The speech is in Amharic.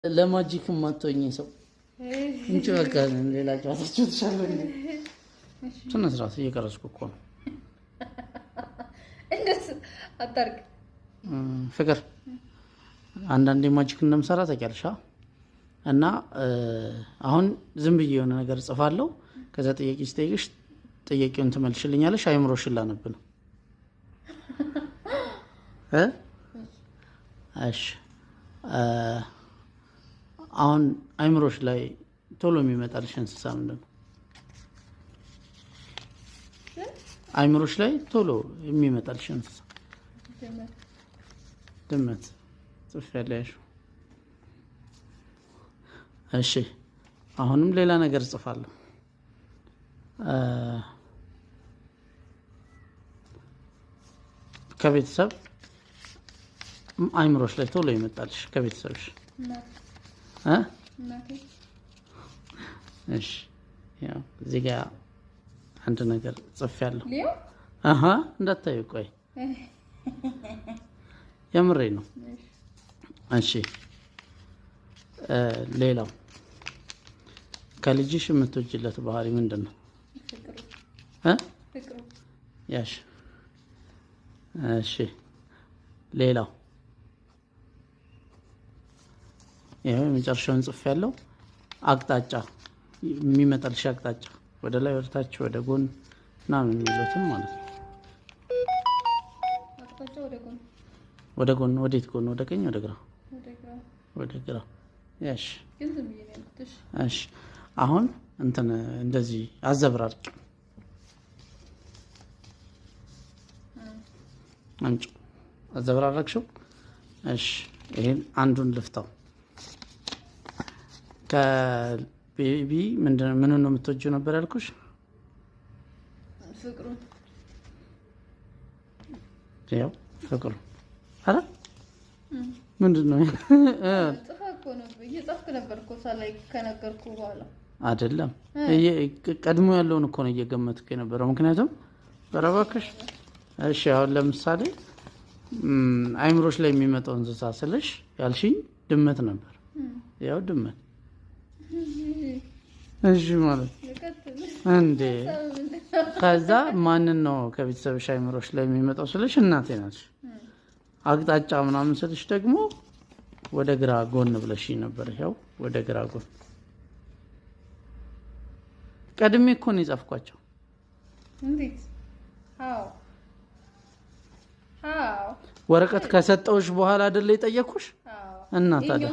ለ magic የማትሆኝ ሰው እንጂ በቃ ሌላ ጨዋታችሁ ተሻለ። ስነ ስርዓት እየቀረጽኩ እኮ ነው። አታርግ ፍቅር። አንዳንዴ magic እንደምሰራ ታውቂያለሽ። እና አሁን ዝም ብዬ የሆነ ነገር እጽፋለሁ። ከዛ ጥያቄ ስጠይቅሽ ጥያቄውን ትመልሽልኛለሽ። አይምሮሽን ላነብ ነው። እሺ፣ አሁን አይምሮሽ ላይ ቶሎ የሚመጣልሽ እንስሳ ምንድን ነው? አይምሮሽ ላይ ቶሎ የሚመጣልሽ እንስሳ? ድመት። ጽፌያለሽ። እሺ፣ አሁንም ሌላ ነገር እጽፋለሁ። ከቤተሰብ አይምሮሽ ላይ ቶሎ ይመጣልሽ ከቤተሰብሽ? እሺ፣ ያው እዚህ ጋ አንድ ነገር ጽፌያለሁ። አሀ እንዳታዩ፣ ቆይ የምሬ ነው። እሺ፣ ሌላው ከልጅሽ የምትወጂለት ባህሪ ምንድን ነው? ያሽ እሺ፣ ሌላው ይኸው የመጨረሻውን ጽፍ ያለው አቅጣጫ የሚመጣልሽ አቅጣጫ ወደ ላይ፣ ወደ ታች፣ ወደ ጎን ምናምን የሚሉትን ማለት ነው። ወደ ጎን፣ ወዴት ጎን? ወደ ቀኝ፣ ወደ ግራ? ወደ ግራ። እሺ፣ እሺ። አሁን እንትን እንደዚህ አዘብራርቂ አምጪ። አዘብራረቅሽው። እሺ፣ ይሄን አንዱን ልፍታው። ከቤቢ ምኑን ነው የምትወጂው ነበር ያልኩሽ? ፍቅሩን። ያው ፍቅሩ። አረ ምንድን ነው? እየጻፍክ ነበር እኮ ሳላይ ከነገርኩ በኋላ። አይደለም፣ ቀድሞ ያለውን እኮ ነው እየገመትኩ የነበረው። ምክንያቱም ኧረ እባክሽ። እሺ፣ አሁን ለምሳሌ አይምሮሽ ላይ የሚመጣው እንስሳ ስልሽ ያልሽኝ ድመት ነበር። ያው ድመት። እሺ ማለት እንዴ። ከዛ ማንን ነው ከቤተሰብሽ አይምሮሽ ላይ የሚመጣው ስልሽ እናቴ ናት። አቅጣጫ ምናምን ስልሽ ደግሞ ወደ ግራ ጎን ብለሽ ነበር። ይኸው ወደ ግራ ጎን ቀድሜ እኮ ነው የጻፍኳቸው። እንዴት? ወረቀት ከሰጠውሽ በኋላ አይደለ የጠየኩሽ? እና ታዲያ